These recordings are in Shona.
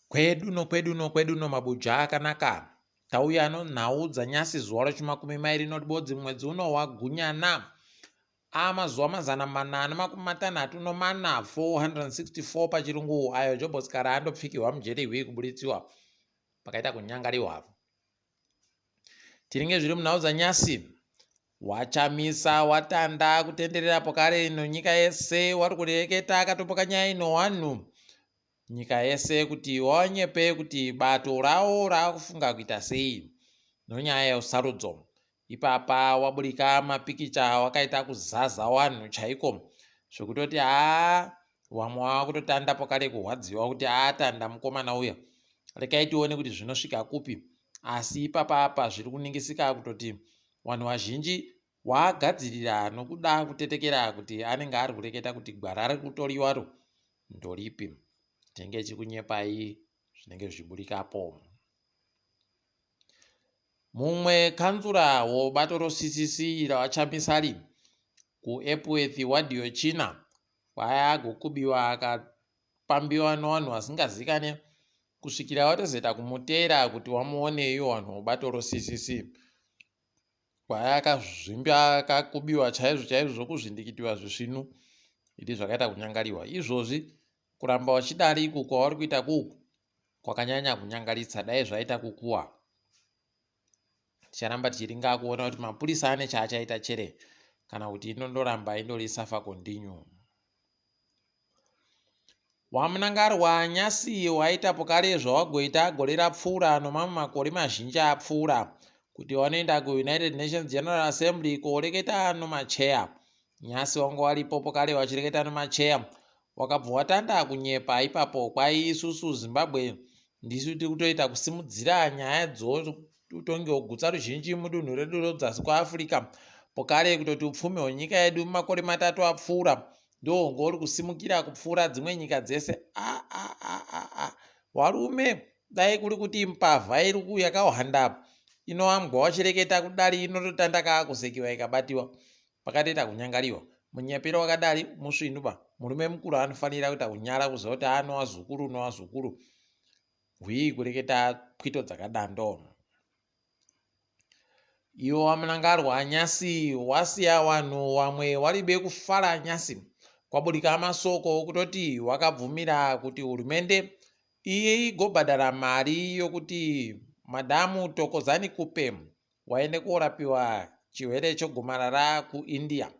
Kwedu nokwedu nokwedu nomabuja akanaka. Tauya nonhau dzanyasi zuva rechimakumi mairi noribodzi mwedzi uno waGunyana. Amazuva 464, 464 pachirungu ayo Jobho Sikhala andopfikirwa mujeri hwii kubuditsiwa pakaita kunyangariwa. Tiringe zviri munhau dzanyasi. WaChamisa watanda kutenderera pokare nonyika yese wari kureketa akatomboka nyaya ino wanhu nyika yese kuti wanyepe kuti bato rawo raakufunga kuita sei nonyaya yesarudzo. Ipapa waburika mapikicha wakaita kuzaza wanhu chaiko zvekutoti haa wamwe wakutotanda pokare kurwadziwa kuti atanda mukomana uya rekai tione kuti zvinosvika kupi asi ipapa apa zviri kuningisika kutoti vanhu vazhinji waagadzirira nokuda kutetekera kuti anenge ari kureketa kuti gwara riri kutoriwaro ndoripi tinenge tichikunyepai zvinenge zvichiburikapo. Mumwe kanzura wobato roCCC raVaChamisari kuEpworth wadhi yechina kwaya agokubiwa akapambiwa nevanhu vasingazikane kusvikira vatozoita kumuteera kuti wamuone iwo vanhu vobato roCCC. Kwaya akazvimba akakubiwa chaizvo chaizvo zvokuzvindikitiwa zvisvinu idi zvakaita kunyangariwa. Izvozvi kuramba wachidari uku kwauri kuita kuku kwakanyanya kunyangaritsa dai zvaita kukuwa. Ticharamba tichiringa kuona kuti mapurisa ane chaachaita chere kana kuti inondoramba indori suffer continue. WaMnangarwa nyasi waita pokare zvawagoita gore rapfuura nomamwe makore mazhinji apfuura kuti wanoenda kuUnited Nations General Assembly koreketa nomacheya. Nyasi wanga waripo pokare wachireketa nomacheya wakabva watanda kunyepa ipapo kwai isusu Zimbabwe ndisu tiri kutoita kusimudzira nyaya dzoutongi hwogutsa ruzhinji mudunhu redu rodzasi kweAfrica pokare kutoti upfumi hwenyika yedu mumakore matatu apfuura ndohonge uri kusimukira kupfuura dzimwe nyika dzese a a a a a warume dai kuri kuti mbavha iri yakawanda inoambwa wachireketa kudari inototanda kaakusekiwa ikabatiwa pakatoita kunyangariwa munyepero wakadari musvinu ba murume mukuru anofanira kuita kunyara kuziva kuti anowazukuru nowazukuru hwii kureketa pwito dzakadando. Iwo waMnangarwa nyasi wasiya wanhu wamwe waribe kufara nyasi kwaburika masoko okutoti wakabvumira kuti hurumende iye igobhadhara mari yokuti Madhamu Thokozani Khupe waende korapiwa chirwere chegomarara kuIndia.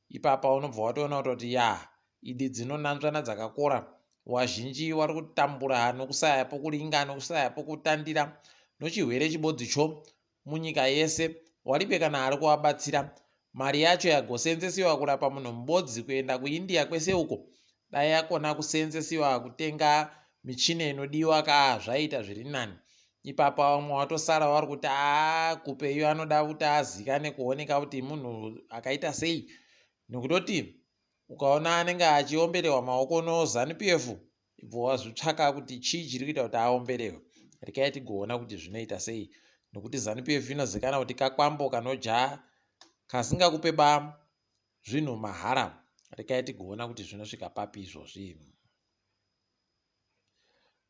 Ipapa unobva watoona kutoti ya idi dzinonanzvana dzakakora wazhinji wari kutambura nokusaya pokuringa nokusaya pokutandira nochirwere chibodzicho munyika yese waribe kana ari kuvabatsira mari yacho yagosenzesiwa kurapa munhu mubodzi kuenda kuIndia kwese uko dai yakona kusenzesiwa kutenga michina inodiwa ka zvaita zviri nani ipapa vamwe watosara vari kuti aa kupeyu anoda kuti azikane kuoneka kuti munhu akaita sei nokutoti ukaona anenge achiomberewa maoko noZanu PF ibva wazvitsvaka kuti chii chiri kuita kuti aomberewe rekai tigoona kuti zvinoita sei nokuti Zanu PF inozikanwa kuti kakwambo kanoja kasingakupe ba zvinhu mahara rekai tigoona kuti zvinosvika papi izvozvi.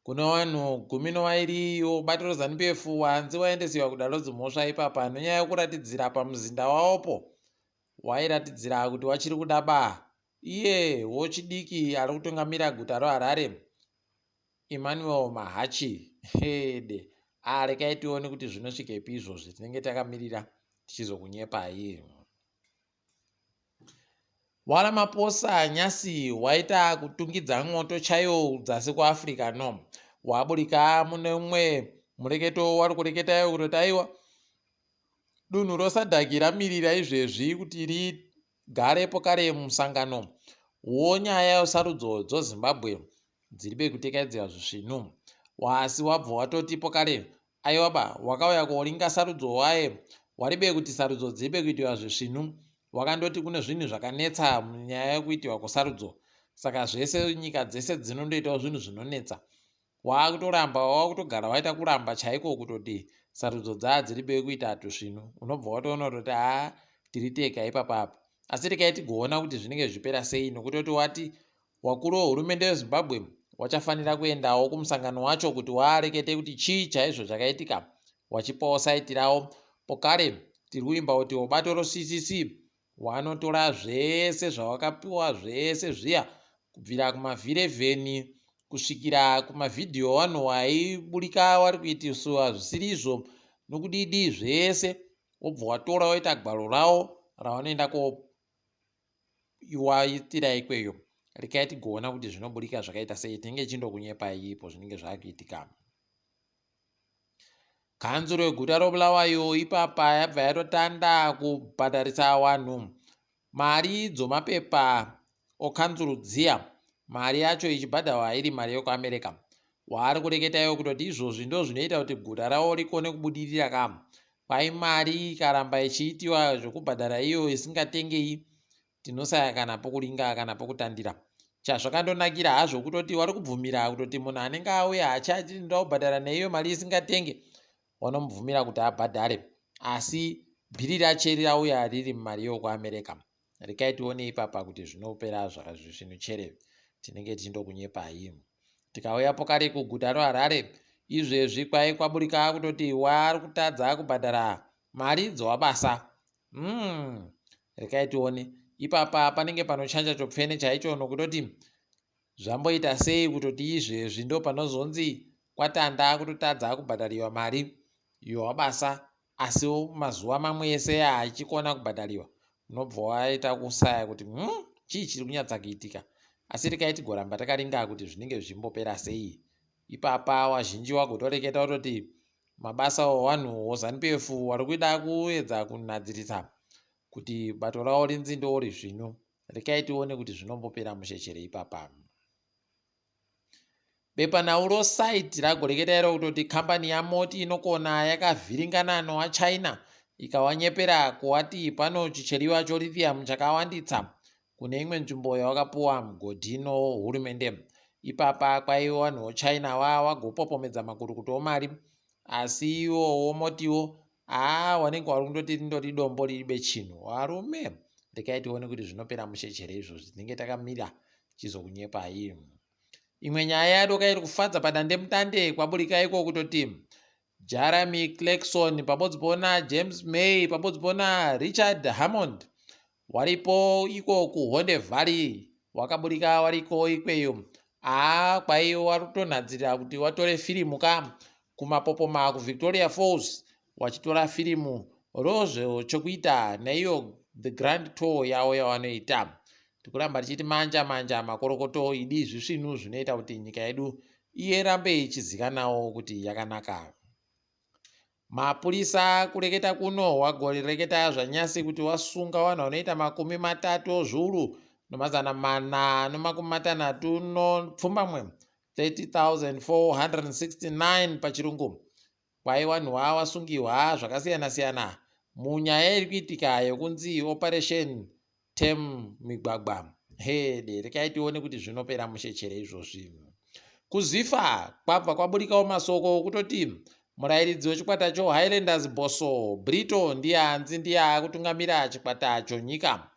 Kune vanhu gumi novairi vobato reZanu PF wanzi waendesiwa kudare redzimhosva ipapa nenyaya yekuratidzira pamuzinda wavopo wairatidzira kuti wachiri kuda ba iye wochidiki ari kutungamira guta roHarare Emmanuel Mahachi hede rekai tione kuti zvinosvikepi izvozvi tinenge takamirira tichizokunyepai. WaRamaphosa nyasi waita kutungidza mwoto chaiwo dzasi kuAfrica no waburika mune umwe mureketo wari kureketayo kutoti aiwa dunhu roSADC ramirira izvezvi kuti rigarepo kare musangano wonyaya yesarudzo dzoZimbabwe dziri bekutekaidzira zvisvinu asi wabva watotipo kare aiwa ba wakauya koringa sarudzo waye waribe kuti sarudzo dziribe kuitiwa zvisvinu wakandoti kune zvinhu zvakanetsa munyaya yekuitiwa kwesarudzo saka zvese nyika dzese dzinondoitawo zvinhu zvinonetsa waakutoramba waakutogara waita kuramba chaiko kutoti sarudzo dzaa dziribe kuita tusvinu unobva watoona kutoti haa tiri tega ipapa apa asi rekai tigoona kuti zvinenge zvichipera sei nokutoti wati Wakuru wehurumende yeZimbabwe Wachafanira kuendawo kumusangano wacho kuti waarekete kuti chii chaizvo chakaitika wachipawo saiti rawo. Pokare tiri kuvimba kuti bato roCCC wanotora zvese zvawakapiwa zvese zviya kubvira kumavhirevheni kusvikira kumavhidhiyo wanhu waiburika wari kuitisiwa zvisiri izvo nokudidi zvese wobva watora woita gwaro rawo rawanoenda kowaitira ikweyo. Rekai tigoona kuti zvinoburika zvakaita sei. Tinenge tichindokunyepai ipo zvinenge zvakuitika. Kanzuro yeguta roBulawayo ipapa yabva yatotanda kubhadharisa vanhu mari dzomapepa okanzuru dziya, mari yacho ichibhadharwa iri mari yekuAmerica. Waari kureketa iwo kutoti izvozvi ndozvinoita kuti guta ravo rikone kubudirira ka. Kwai mari ikaramba ichiitiwa zvekubhadhara iyo isingatengei tinosaya kana pokuringa kana pokutandira. Chazvakandonakira hazvo kutoti wari kubvumira kutoti munhu anenge auya achati ndoda kubhadhara neiyo mari isingatenge wanomubvumira kuti abhadhare asi bhiri rache rauya riri mumari yokuAmerica. Rekai tione ipapa kuti zvinopera zvinhu chere tinenge tichindokunyepai. Tikauya pokare kuguta roHarare izvezvi kwai kwaburika kutoti wari kutadza kubhadhara mari dzowabasa. Rekai tione ipapa panenge panochanja chopfene chaicho nokutoti zvamboita sei kutoti izvezvi ndo panozonzi kwatanda kutotadza kubhadhariwa mari yowabasa asi mazuva mamwe ese achikona kubhadhariwa unobva waita kusaya kuti chii chiri kunyatsa kuitika. Asi rekai tigoramba takaringa kuti zvinenge zvichimbopera sei. Ipapa wazhinji wagotoreketa kutoti mabasa owanhu woZanu PF wari kuda kuedza kunhadzirisa kuti bato ravo rinzi ndori zvino. Rekai tione kuti zvinombopera mushe chere ipapa. Bepanhau roSite ragoreketa iro kutoti kambani yaMoti inokona yakavhiringana nowaChina ikawanyepera kuwati pano chicheriwa cholithium chakawanditsa kune imwe nzvimbo yawakapuwa mugodhi nohurumende. Ipapa kwaiva vanhu voChina wagopopomedza makurukuto omari asi iwo womotiwo haa wanenge wari kundoti rindori dombo riribe chinhu. Varume rekai tione kuti zvinopera mushe chere izvozvi tinenge takamira chizokunyepai. Imwe nyaya yadoka iri kufadza padandemutande kwaburika iko kutoti Jeremy Clarkson pabodzi pona James May pabodzi pona Richard Hammond waripo iko kuHonde Valley wakaburika wariko ikweyo. Haa kwai wari kutonhadzirira kuti watore firimu ka kumapopoma kuVictoria Falls wachitora firimu rozvochokuita neiyo The Grand Tour yavo yavanoita. Tikuramba tichiti manja manja makorokoto idi zvisvinu zvinoita kuti nyika yedu irambe ichizikanawo kuti yakanaka. Mapurisa kureketa kuno wagoreketa zvanyasi kuti wasunga vanhu vanoita 30 ozviuru no467 30,469 pachirungu. Kwai vanhuwa wasungiwa zvakasiyana-siyana munyaya iri kuitika yokunzi Operation Tem Migwagwa. Hede rekai tione kuti zvinopera mushe chere izvozvi. KuZifa kwabva kwaburikawo masoko okutoti murairidzi wechikwata choHighlanders Bosso Brito ndiye anzi ndiye akutungamira chikwata chonyika.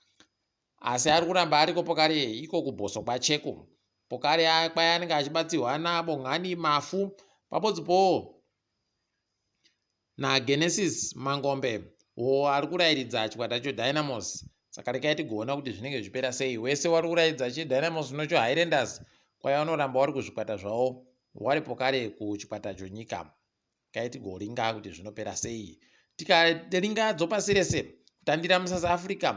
Asi ari kuramba ariko pokare iko kuBhoso kwaCheku. Pokare kwai anenge achibatsirwa naBongani Mafu pabodzipo naGenesis Mangombe uwo ari kurairidza chikwata choDynamos. Saka rekai tigoona kuti zvinenge zvichipera sei. Wese wari kurairidza chiDynamos nochoHighlanders kwai vanoramba vari kuzvikwata zvavo wari pokare kuchikwata chonyika. Rekai tigoringa kuti zvinopera sei. Tikaringa dzopasi rese kutandira muSouth Africa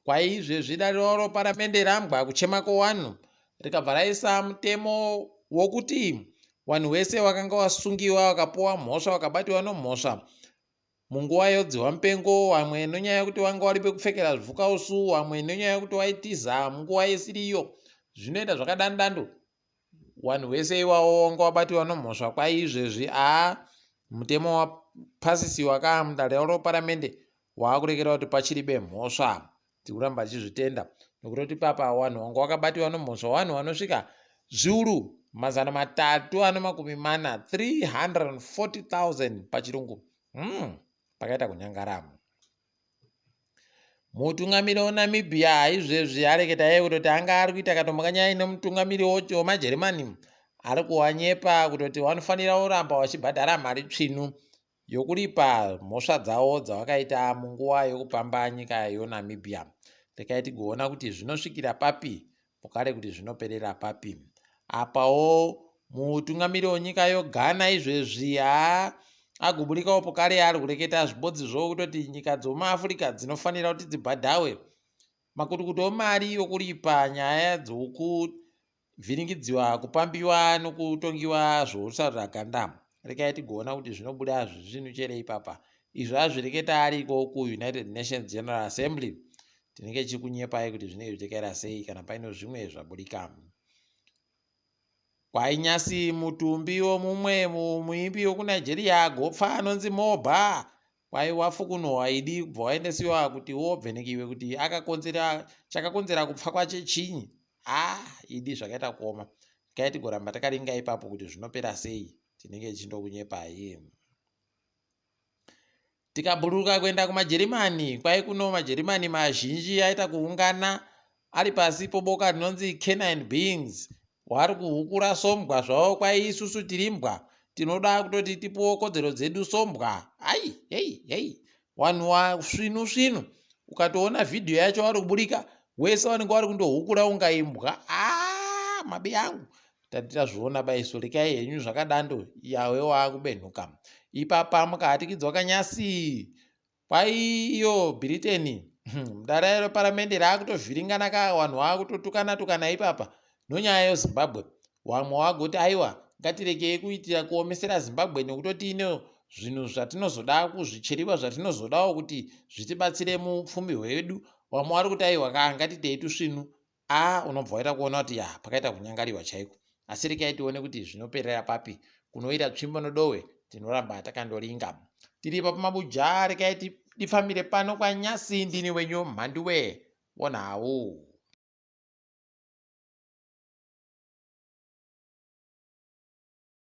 kwaizvezvi dare roparamende rambwa kuchema kwowanhu rikabva raisa mutemo wokuti wanhu wese wakanga wasungiwa wakapuwa mhosva wakabatiwa nomhosva munguva yodzihwa mupengo wamwe nonyaya yekuti wanga wari pekupfekera zvipfukausu wamwe nonyaya yekuti waitiza munguva isiriyo zvinoita zvakadandando Wanhu wese iwawo wanga wabatiwa nomhosva kwai izvezvi aa mutemo wapasisiwa ka mudare roparamende waakurekera kuti pachiribe mhosva. Tiri kuramba tichizvitenda nokutoti papa wanhu wanga wakabatiwa nomhosva wanhu wanosvika zviuru 340 340,000 pachirungu. Pakaita kunyangara. Mutungamiri weNamibia izvezvi areketa iye kutoti anga ari kuita katombo kanyaya nemutungamiri wemaJeremani. Ari kuwanyepa kutoti wanofanira kuramba wachibhadhara mari tsvinu yokuripa mhosva dzawo dzawakaita munguva yokupamba nyika yoNamibia. Rekai tigoona kuti zvinosvikira papi mukare kuti zvinoperera papi. Apawo mutungamiri wenyika yoGhana izvezvi haa agoburikawo pokare ari kureketa zvibodzi zvo kutoti nyika dzomuAfrica dzinofanira kuti dzibhadhawe makutukutu omari yokuripa nyaya dzokuvhiringidziwa, kupambiwa nokutongiwa zvorusarura ganda. Rekai tigoona kuti zvinobuda zvisvinu chere ipapa. Izvo azvireketa ariko kuUnited Nations General Assembly. Tinenge tichikunyepai kuti zvinenge zvichitekaira sei kana paine zvimwe zvaburika. Kwainyasi mutumbi womumwe muimbi wekuNigeria agopfa anonzi Moba kwai wafukunurwa idi kubva waendesiwa kuti wobvenekiwe kuti akakonzera chakakonzera kupfa kwache chinyi. Ah, idi zvakaita kuoma. Kai tigoramba takaringa ipapo kuti zvinopera sei tinenge tichindokunyepai. Tikabhururuka kuenda kumaJerimani, kwai kuno maJerimani mazhinji aita kuungana ari pasi poboka rinonzi Canine Beings. Wari kuhukura sombwa zvavo kwai isusu tiri mbwa tinoda kutoti tipuwo kodzero dzedu sombwa. Ai, hei, hei. Wanhu wasvinu svinu. Ukatoona vhidhiyo yacho wari kuburika, wese wanenge wari kundohukura unga imbwa. Ah, mabi angu. Tati tazviona baiso rekai henyu zvakadando yawe waakubenhuka. Ipapa mukahatikidzwa kanyasi kwai iyo Bhiriteni mudare reparamende raakutovhiringana ka vanhu vaakutotukana tukana ipapa nonyaya yeZimbabwe. Wamwe wagoti aiwa ngatirekei kuitira kuomesera Zimbabwe nekutoti ine zvinhu zvatinozoda kuzvicheriwa zvatinozodawo kuti zvitibatsire mupfumi hwedu. Wamwe wari kuti aiwa ka ngatitei tusvinu A unobva waita kuona kuti ya pakaita kunyangariwa chaiko. Asi rekai tione kuti zvinoperera papi. Kunoita tsvimbo nodowe tinoramba takandoringa. Tiri ipapo mabuja rekai tidifambire pano kwaNyasi ndini wenyu Mhanduwe wonhau.